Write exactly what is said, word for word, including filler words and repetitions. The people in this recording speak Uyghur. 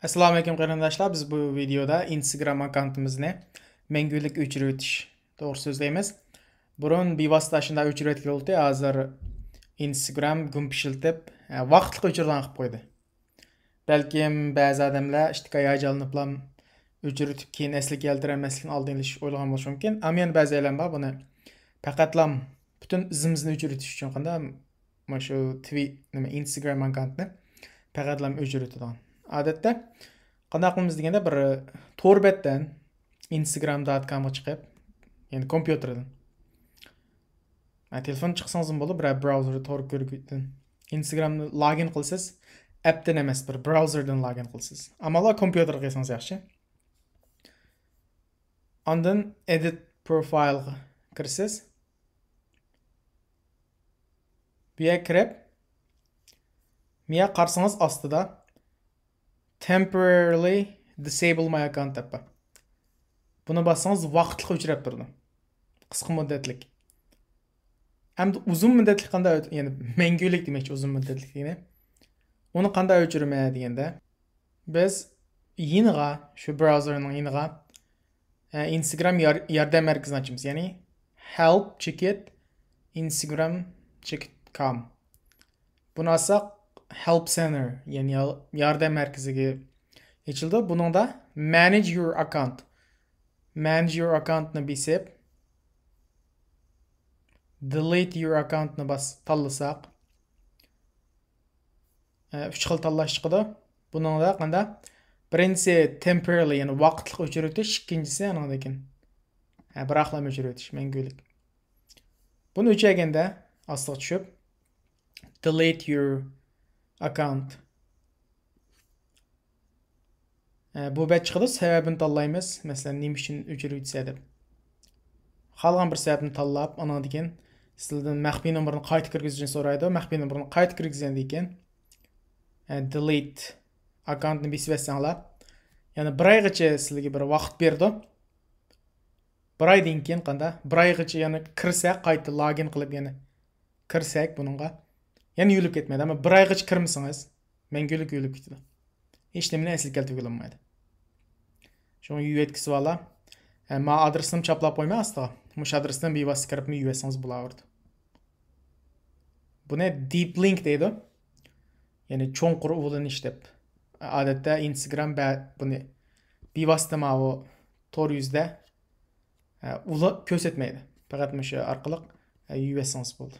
ئەسسالامۇئەلەيكۇم قېرىنداشلار، بىز بۇ ۋىدېيودا ئىنستاگرام ئاككاونتىمىزنى مەڭگۈلۈك ئۆچۈرۈۋېتىش توغرىسىدا سۆزلەيمىز. بۇرۇن بىۋاسىتە شۇنداق ئۆچۈرۈۋەتكىلى بولاتتى، ھازىر ئىنستاگرام گۇم پىشىلتىپ، ۋاقىتلىق ئۆچۈرىدىغان قىلىپ قويدى. بەلكىم بەزى ئادەملەر ئىشتىكا ھاياجانلىنىپلا ئۆچۈرۈۋېتىپ، كېيىن ئەسلىگە كەلتۈرەلمەسلىكنى ئالدىنى ئېلىش ئويلىغان بولۇشى مۇمكىن. ئەمما يەنە بەزى ئادەم بار، بۇنى پەقەتلا پۈتۈن ئىزىمىزنى ئۆچۈرۈۋېتىش ئۈچۈن قانداق مانا شۇ تۋىت، نېمە، ئىنستاگرام ئاككاونتنى پەقەتلا ئۆچۈرۈۋېتىدىغان. ئادەتتە قانداق قىلىمىز دېگەندە، بىر تور بەتتىن، ئىنستاگرام دات كامغا چىقىپ، يەنى كومپيۇتېردىن، ھە، تېلېفون چىقسىڭىزمۇ بولىدۇ، بىرەر براۋزېر، تور كۆرگۈچتىن. ئىنستاگرامنى لاگىن قىلىسىز، ئەپتىن ئەمەس، بىر براۋزېردىن لاگىن قىلىسىز. ئامال بار كومپيۇتېرغا قىلسىڭىز ياخشى. ئاندىن ئېدىت پروفايلغا كىرىسىز. بۇ يەرگە كىرىپ، بۇ يەرگە قارىسىڭىز ئاستىدا temporarily disable my account دەپ بار. بۇنى باسسىڭىز ۋاقىتلىق ئۆچۈرۈپ تۇرىدۇ. قىسقا مۇددەتلىك. ئەمدى ئۇزۇن مۇددەتلىك قانداق ئۆت-، يەنى مەڭگۈلۈك دېمەكچى، ئۇزۇن مۇددەتلىك دېگىنى. ئۇنى قانداق ئۆچۈرىمەن دېگەندە، بىز يېنىغا، شۇ براۋزېرنىڭ يېنىغا، ئە، ئىنستاگرام يار-، ياردەم مەركىزىنى ئاچىمىز. يەنى help چېكىت instagram چېكىت com. بۇنى ئاچساق، help center، يەنى يا-، ياردەم مەركىزىگە ئېچىلىدۇ. بۇنىڭدا manage your account. Manage your account نى بېسىپ، delete your account نى باس-، تاللىساق، ئە، ئۈچ خىل تاللاش چىقىدۇ. بۇنىڭدا قانداق؟ بىرىنچىسى temporarily، يەنى ۋاقىتلىق ئۆچۈرۈۋېتىش، ئىككىنچىسى ئانىڭدىن كېيىن، ھە، بىراقلا ئۆچۈرۈۋېتىش، مەڭگۈلۈك. بۇنى ئۆچۈرگەندە ئاستىغا چۈشۈپ، delete your account. ئە، بۇ بەت چىقىدۇ، سەۋەبىنى تاللايمىز. مەسىلەن، نېمە ئۈچۈن ئۆچۈرۈۋېتىسەن دەپ. خالىغان بىر سەۋەبنى تاللاپ، ئانىڭدىن كېيىن سىلەردىن مەخپىي نومۇرنى قايتا كىرگۈزۈشنى سورايدۇ. مەخپىي نومۇرنى قايتا كىرگۈزگەندىن كېيىن، ئە، delete ئاككاونتنى بېسىۋەتسەڭلار، يەنى بىر ئايغىچە سىلەرگە بىر ۋاقىت بېرىدۇ. بىر ئايدىن كېيىن قانداق؟ بىر ئايغىچە يەنە كىرسە، قايتا لاگىن قىلىپ يەنە كىرسەك بۇنىڭغا، يەنە يۆلىگىپ كەتمەيدۇ. ئەمما بىر ئايغىچە كىرمىسىڭىز، مەڭگۈلۈك يۆلىگىپ كېتىدۇ. ھېچ نېمىنى ئەسلىگە كەلتۈرگىلى بولمايدۇ. شۇڭا يۆلەتكۈسى بارلار، ھە، ما ئادرېسىنى چاپلاپ قويماي ئاستىغا. مۇشۇ ئادرېستىن بىۋاسىتە كىرىپمۇ يۆلەتسىڭىز بولاۋېرىدۇ. بۇنى deep link دەيدۇ. يەنى چوڭقۇر ئۇۋىلىنىش دەپ. ئادەتتە ئىنستاگرام بە-، بۇنى بىۋاسىتە ماۋۇ تور يۈزىدە، ھە، ئۇلا-، كۆرسەتمەيدۇ. پەقەت مۇشۇ ئارقىلىق، ھە، يۆلەتسىڭىز بولدى.